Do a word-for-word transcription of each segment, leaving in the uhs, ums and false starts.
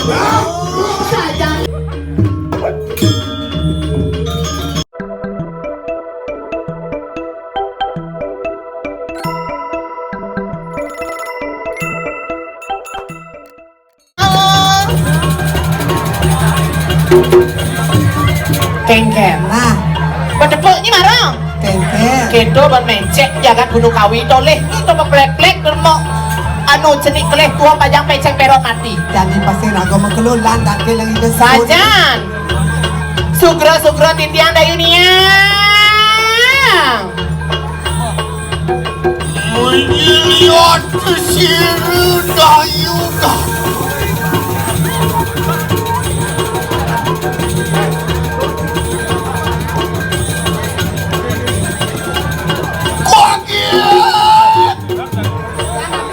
Sayang. Kéngkén. Nah. Bedebek ni marang. Kéngkén. Kéto ban méncék jagat Gunung Kawi tolih ni to peplék-plék dermo. Anu cenik kelih tua pajang pécék pérot mati. Jani pasti raga makelulan dake lagi. Sajan. Sugra-sugra titiang Dayu Niang. Menyiliat sira Dayu dah. Kaget.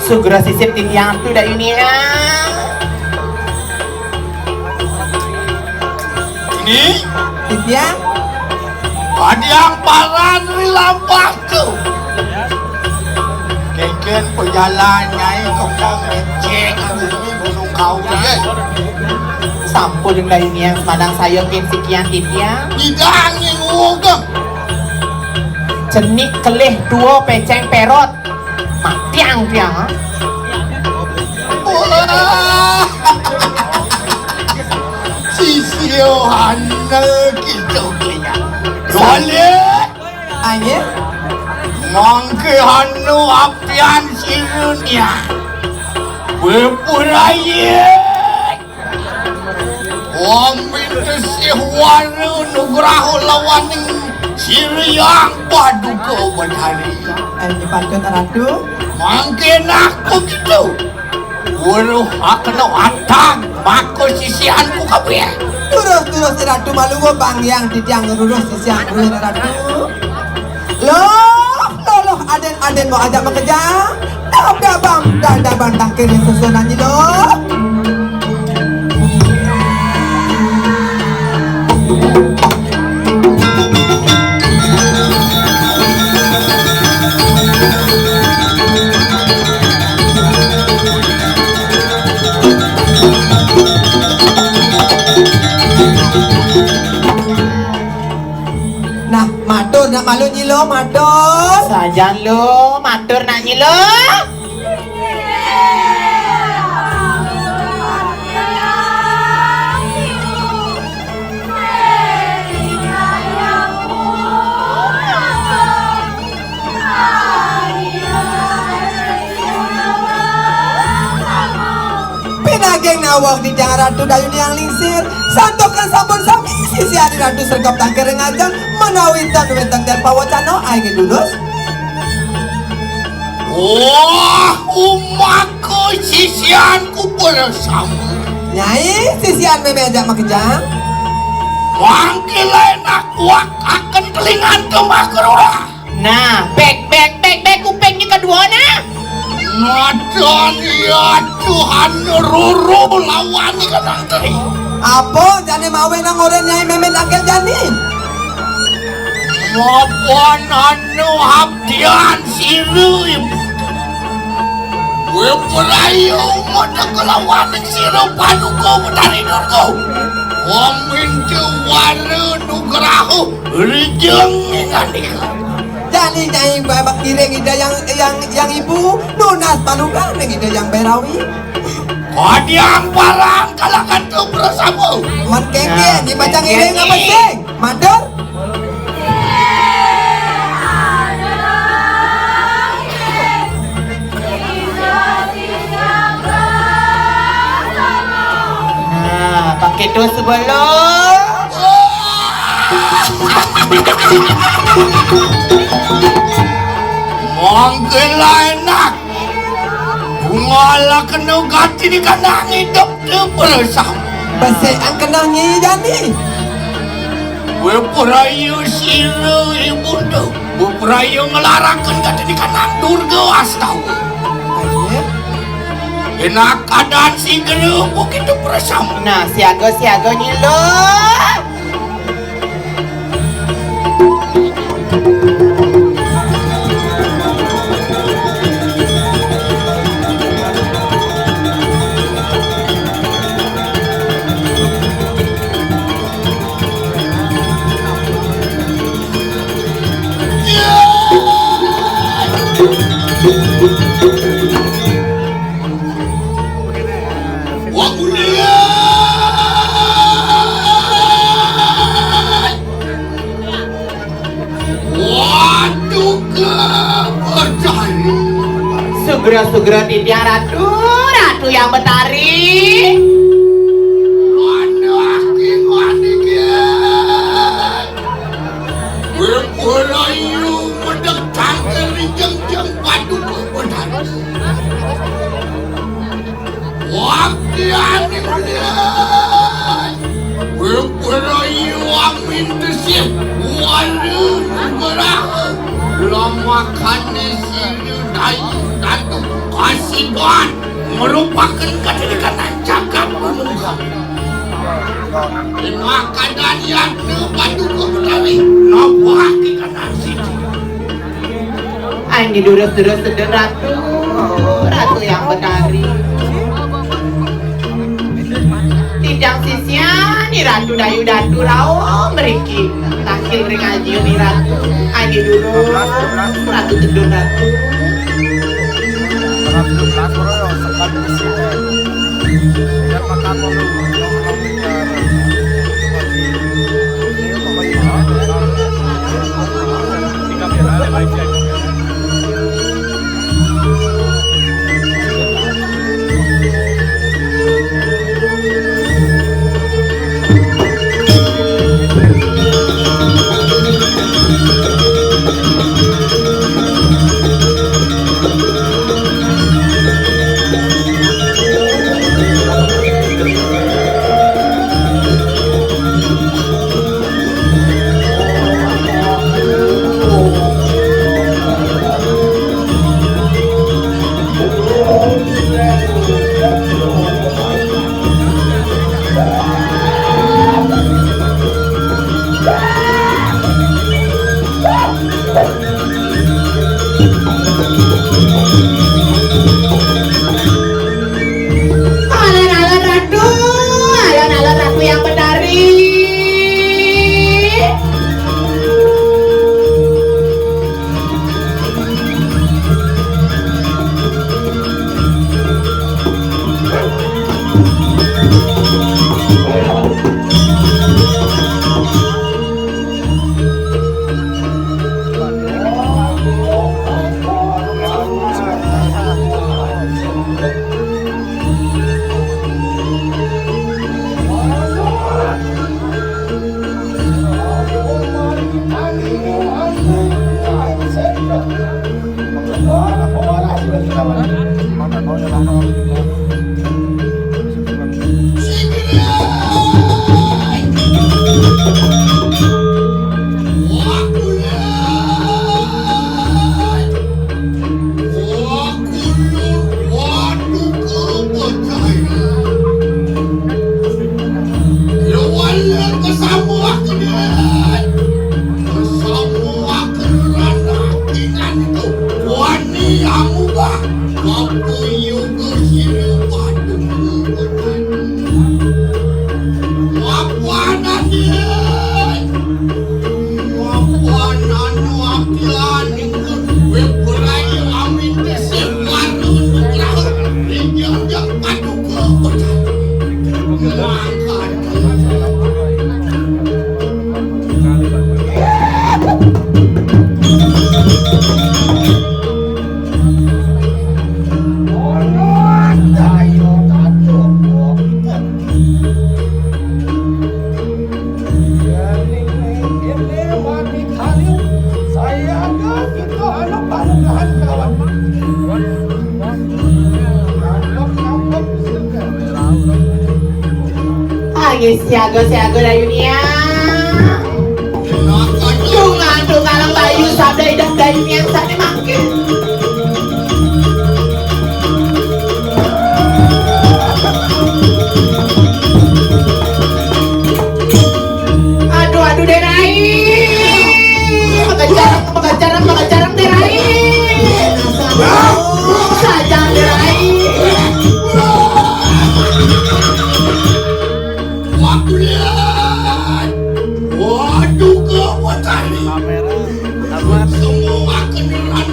Sugra sisip titiang tu Dayu Niang. Ini? Titiang? Padiang paran ri lampah tu. Kéngkén pejalan Nyai kembang becek anu gunung kau ye. Sampun Dayu Niang semadang saya kin sikian titiang. Nyidang nyai ngugem. Cenik kelih tua pécék pérot. Matiang tiang, ha? Wah. Sisia hana kita kalian. Balik. Aye. Mangke hanu apian sirunia. Bepuraya. Amin tesih wara nugraha lawaning siriang paduka Betari. Ayo patut Ratu. Mangke nak begitu. Weruh akena atang maka sisianku kabeh. Terus-terus Ratu malu bang yang titiang terus sisian terus Ratu. Loh, loh, loh, aden, aden mau ajak makejang. Tapi abang, dah, dah bantang kene susunan ni loh. Nah, matur nak malu nyilo, matur. Sajan lo, matur nak nyilo. Pinaging nawang titiang Ratu Dayu Niang Lingsir, santukan sampun sami sisi adi Ratu sregep tangkir ring ajeng, menawi ten wenten ten pawacana, ayo dulus. Wah, umaka sisianku bersama. Nyai, sisian meme ajak makejang. Mangke lain aku akan telingan kemah kerora. Nah, bek, bek, bek, bek, kupingnya kedua, nah. Madan ya Tuhan ruru lawan ni kenang teri. Apa jani mawe nang oren nyai memen akil jani? Mapan anu abdian siru ibu. Wepurayu mata kelawan siru paduka Betari Durga. Wamintu wara nugraha rijeng ngandika. Jani nyai babak ngiring Ida yang, yang, yang ibu, nunas panugrahan ring Ida yang Berawi. Kodiang parang kalakan tu prasama. Man kengke, nah, ni macam kengke. Ngiring apa sing? Matur. Nah, pakai tu sebelum. Mangkela enak. Bunga lah kena ganti ni kandang hidup tu bersama. Besik ang kena ngi jani. Beperayu sira ibu tu. Beperayu ngelarakan ganti ni kandang Durga Astawa. Aye. Enak keadaan si gera begitu bersama. Nah, siaga-siaga nyila. Sugra titiang Ratu, Ratu Hyang Betari. Wani wani wani. Wekulayu medek cangkir ring jengjeng Paduka Betari. Waktianing lian. Wekulayu amin tesih wali nugraha. Lamakane sira dayu datu kasiban merupaken katindikan jagat pemungkam. Makadan yatna Paduka Betari nabah ikanan siji. Ayo durus-durus sedeng Ratu, Ratu Hyang Betari. Titiang sisian, Ni Ratu Dayu Datu rauh mriki. Tahkil ring ajiu Ni Ratu. Ayo durus, Ratu tedun Ratu. Alon-alon Ratu, alon-alon Ratu Hyang Betari. Lagi siaga-siaga dayunia. Tungal-tungal bayu sabda idep dayunia sane mangkin. Aduh, aduh, Dé Rai. Pakejar, pakejar, pakejar, Dé Rai. Sajang, Dé Rai. Waduh, Dé. Waduh, kewatan. Semua kendaraan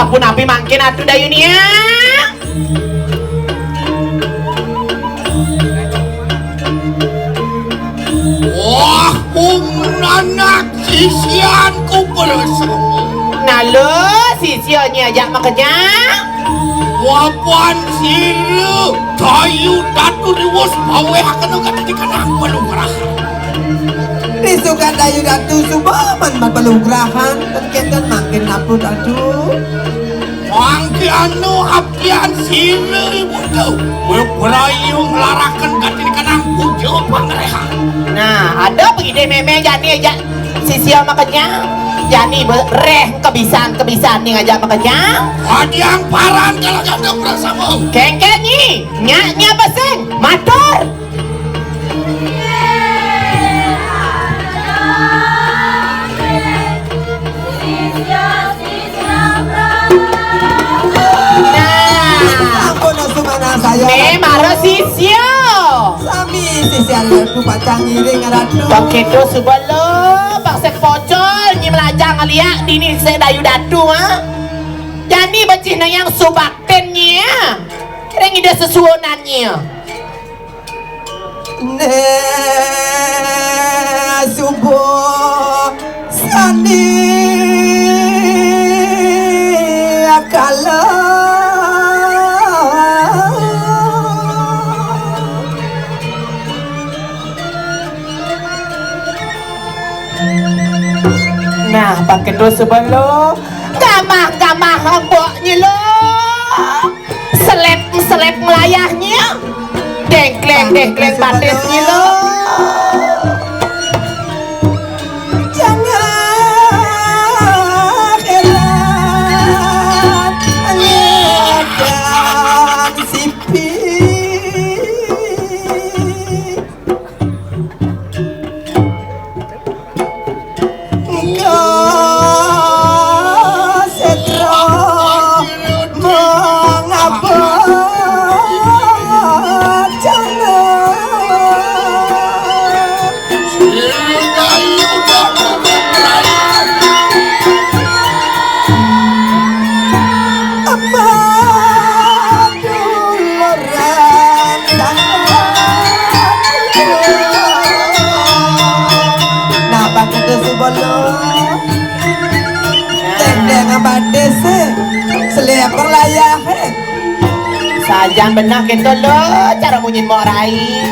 Punapi mangkin Ratu Dayunia? Wah, pung nanak sisianku bersama. Nah, lo sisia nyi ajak makejang. Wapan sira Dayu Datu Riwus pawehakena gati dikenang panugrahan. Risukan Dayu Datu suba man panugrahan, ten kenten mangkin napu Datu. Mangke anu apian sira ibu tu, bebrayu nglaraken gati dikenang puja pangrehan. Nah, ada pengidih meme jani ajak sisia makejang. Jani bereh kebisan-kebisan ni ngajak makejang. Adiang paran kalau jantung prasama. Kengken nyi, nyak nyi apa sing? Matur. Nah. Ampun, Sumana saya. Né mara sisia. Sami sisia Ratu pacang ngiring Ratu. Begitu suba lo, bangsa pocol nyi melajah ngeliak dini se Dayu Datu, ha. Jani becih nayang subaktin nyi, ha. Ring Ida sesuunan nyi. Né suba sani akala. Nah, pakedo sebelo, gamah-gamah embok nyi lo. Selep-selep melayah nyi. Dengkleng-dengkleng batis nyi lo. Jangan heran ngedang sipi. Engko setra mengabot jana. Amat Duluran. Napa kita suba lo? Tendang batis, eh. Selepeng layah, eh. Sajan benah kita lo, cara munyin mok rai.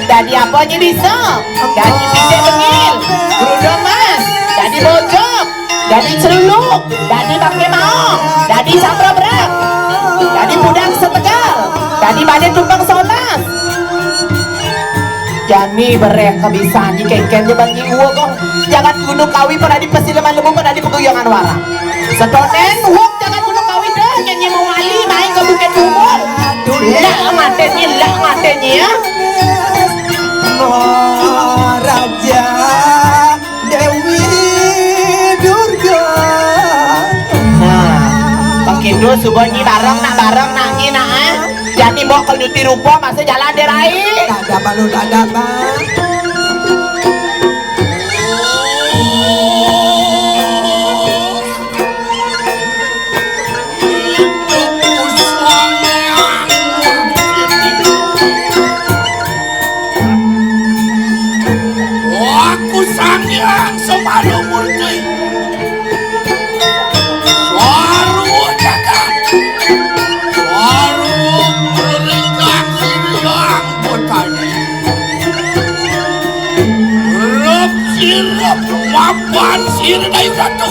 Dadi apa nyi bisa? Dadi pitik bengil, geruduk emas, dadi bojog. Dadi celuluk, dadi bangké maong, dadi samprabrak, dadi pudang setegal, dadi badé tumpeng solas. Jani bereh kebisan nyi kéngkén ja bagi uwug, oh. Jagat Gunung Kawi pada di Pesileman Lebu pada di Peguyangan Warak. Setonén uwug jagat Gunung Kawi deh, nyanyi mewali main ke Bukit Tunggul. Lak maté nyi, lak maté nyi, ya. Maharaja. Dewi Durga. Nah, Pak Kindu suba nyi bareng nak, bareng nak nyi nak, eh. Jani mbok kal nyuti rupa masa jalan dé rai. Tak ada balu, tak ada bang. Aku Sang Hyang Semana Murti. Sarwa jagat. Sarwa peringkat Sang Hyang Betari. Rep sirep mapan sir Dayu Datu.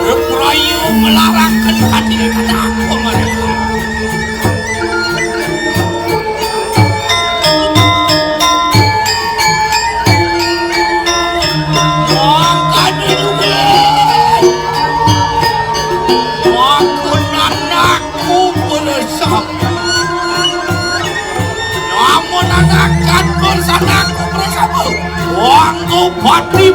Rep rayu melaraken hati kata aku mereka. Mangkane duwe. Mangkon anakku bersama. Namun anak catur sanakku bersama. Wangku pati